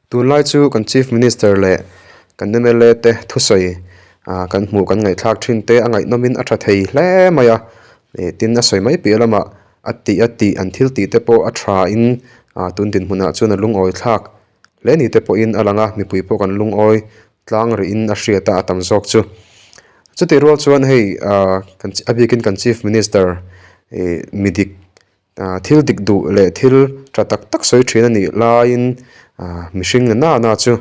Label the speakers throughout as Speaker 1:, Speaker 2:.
Speaker 1: Tunlai chu kan Chief Minister leh kan mla te thusawi kan hmuh kan ngaihthlak thin te a ngaihnawmin a tha thei hle mai a, tin a sawi mai piah lamah a tih a tih an thil tih te pawh a tha in tun dinhmunah chuan a lungawi thlak hle ni te pawhin a lang a, mipui pawh kan lungawi tlang rihin a hriat a a tam zawk chu. Chutih rual chuan hei a bikin kan Chief Minister ih mi dik Thil dik duh leh thil tha tak tak sawi thin a nih laiin mihring na na na chu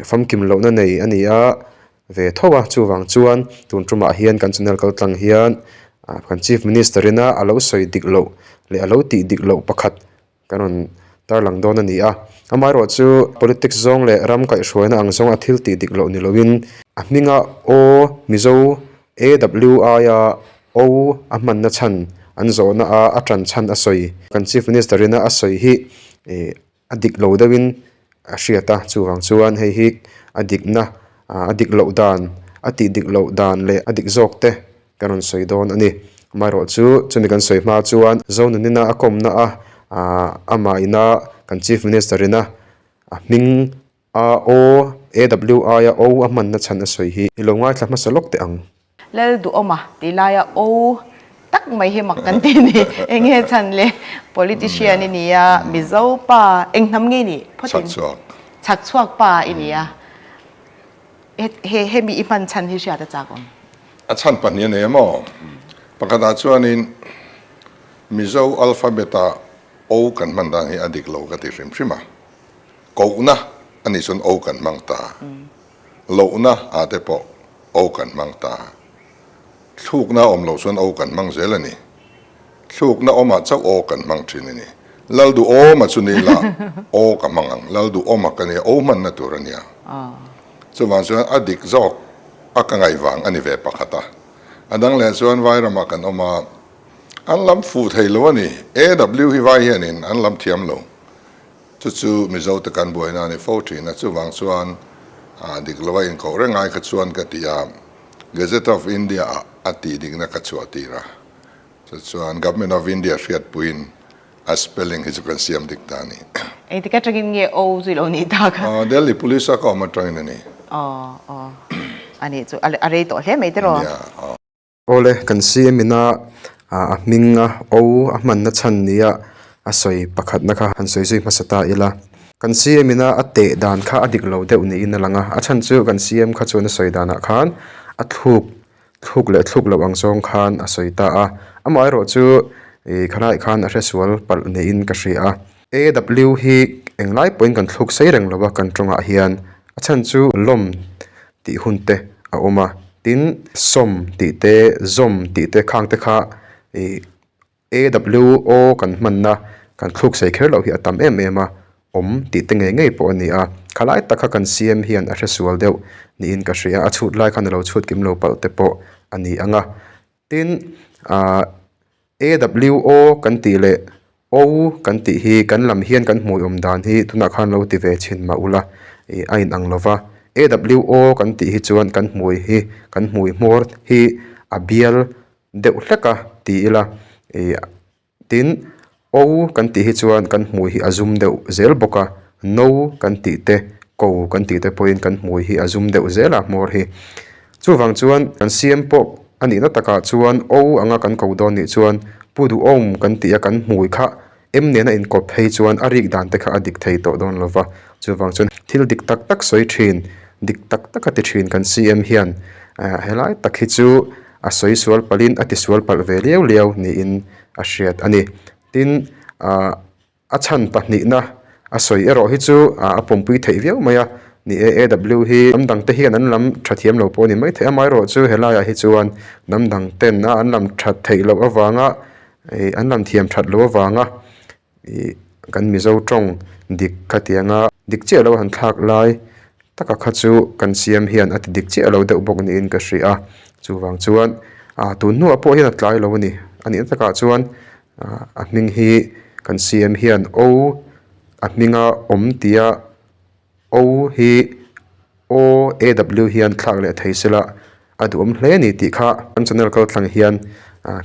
Speaker 1: famkim lohna nei a ni a ve tho a, chuvang chuan tun tumah hian kan channel kal tlang hian kan chief minister ina a lo sawi dik loh leh a lo tih dik loh pakhat kan rawn tarlang dawn a ni a. Amaherawhchu politics zawng leh ram kaihhruaina ang zawng a thil tih dik loh ni loin a hminga aw Mizo AWI a O a hmanna chhan an zawhna a a tan chhan a sawi. Kan Chief Minister ina a sawi hi ih a dik lo deuhin a hriat a, chuvang chuan hei hi a dikna a dik loh dan a tih dik loh dan leh a dik zawk te kan rawn sawi dawn a ni. Amaherawhchu chumi kan sawi hma chuan Zonunina a kawmna a ah amah ina kan Chief Minister ina a hming A O AWI a O a hmanna chhan a sawi hi i lo ngaithla hmasa lawk teh ang.
Speaker 2: Lal duhawma tih laia O tak mai hi mak kan ti ni. Eng nge chhan le? Politician i ni a, Mizo pa eng hnam nge i nih phawt in?
Speaker 3: Chhakchhuak.
Speaker 2: Chhakchhuak pa i ni a. He hemi i hman chhan hi hriat a chak awm.
Speaker 3: A chhan pahnih a nei a maw? Pakhatah chuanin Mizo alphabet-ah O kan hman dan hi a dik lo ka ti hrim hrim a. Kohna a nih chuan O kan hmang ta. Lohna ah te pawh O kan hmang ta. Thlukna a awm loh chuan O kan hmang zel a ni. Thlukna awmah chauh O kan hmang thin a ni. Lalduhawma chu ni la O ka hmang ang. Lalduhawma ka nia O hmanna tur a nia. Chuvang chuan a dik zawk a ka ngaih vang a ni ve pakhat a. A dang leh chuan Vairamah kan awm a, an lam fuh thei lo a ni. AW hi vai hianin an lam thiam lo. Chu chu Mizo te kan buaina a ni fo thin a, chuvang chuan dik lova inkoh reng ai kha chuan ka ti a, Gazette of India ah a tih dikna ka chhuah tir a, chu chuan Government of India hriatpuiin a spelling hi chu kan siam dik ta a ni.
Speaker 2: Engtik atangin nge O chu i lo nih tak
Speaker 3: a? Delhi Police a ka awm atangin a ni.
Speaker 2: Aw aw a nih chu a rei tawh hle mai tiraw?
Speaker 3: Nia aw.
Speaker 1: Awle, kan CM ina a hminga O a hmanna chhan nia a sawi pakhatna kha han sawi zui hmasa ta ila. Kan CM ina a teh dan kha a dik lo deuh niin a lang a, a chhan chu kan CM kha chuan a sawi danah khan a thluk thluk leh thluk loh ang zawng khan a sawi ta a, amaherawh chu ih khalaiah khan a hresual palh niin ka hria a. AW hi englai pawhin kan thluk sei reng lo a kan tawngah hian a chhan chu lawm tih hun te a awm a, tin sawm tih te zawm tih te khang te kha ih AWO kan hmanna kan thluk sei kher loh hi a tam em em a, awm tih te ngei ngei pawh a ni a, khalai tak kha kan CM hian a hresual deuh niin ka hria a, a chhut lai khan a lo chhut kim lo palh te pawh a ni ang a, tin ah AWO kan tih leh O kan tih hi kan lam hian kan hmui awm dan hi tunah khan lo ti ve chhin mah ula ih a inang lo va. AWO kan tih hi chuan kan hmui hi kan hmui hmawr hi a bial deuh hlek a ti ila ih tin O kan tih hi chuan kan hmui hi a zum deuh zel bawk a, no kan tih te ko kan tih te pawhin kan hmui hi a zum deuh zel a hmawr hi. Chuvang chuan kan CM pawh a nihna takah chuan O anga kan ko dawn nih chuan Pu Duhawm kan tih a kan hmui kha M nena inkawp phei chuan a rik dan te kha a dik thei tawh dawn lo va. Chuvang chuan thil dik tak tak sawi thin, dik tak tak a ti thin kan CM hian helai tak hi chu a sawi sual palhin a ti sual palh ve liau liau niin a hriat a ni. Tin, ah. A chhan pahnihna a sawi erawh hi chu a pawmpui theih viau mai a, ni e AW hi hnam dangte hian an lam tha thiam lo pawh a ni mai thei a, amaherawh chu helaiah hi chuan hnam dang ten a an lam that theih loh avanga ih an lam thiam that loh avanga ih kan Mizo tawng dik khatianga dik chiah lo han thlak lai taka kha chu kan siam hian a ti dik chiah lo deuh bawk niin ka hria a, chuvang chuan ah tun hnuah pawh hian a tlai lo a ni, a nihna takah chuan. A hming hi kan CM hian O a hminga awm tia O hi O A W hian thlak leh thei sela a duhawm hle a ni tih kha kan channel kal tlang hian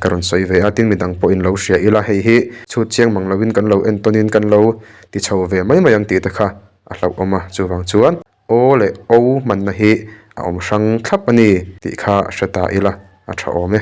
Speaker 1: ka rawn sawi ve a tin midang pawhin lo hria ila hei hi chhut chiang mang lovin kan lo en tawnin kan lo ti chho ve mai mai ang tih te kha. a hlauhawm a, chuvang chuan aw leh o hmanna hi a awm hrang thlap a ni tih kha hre ta ila a tha awm e.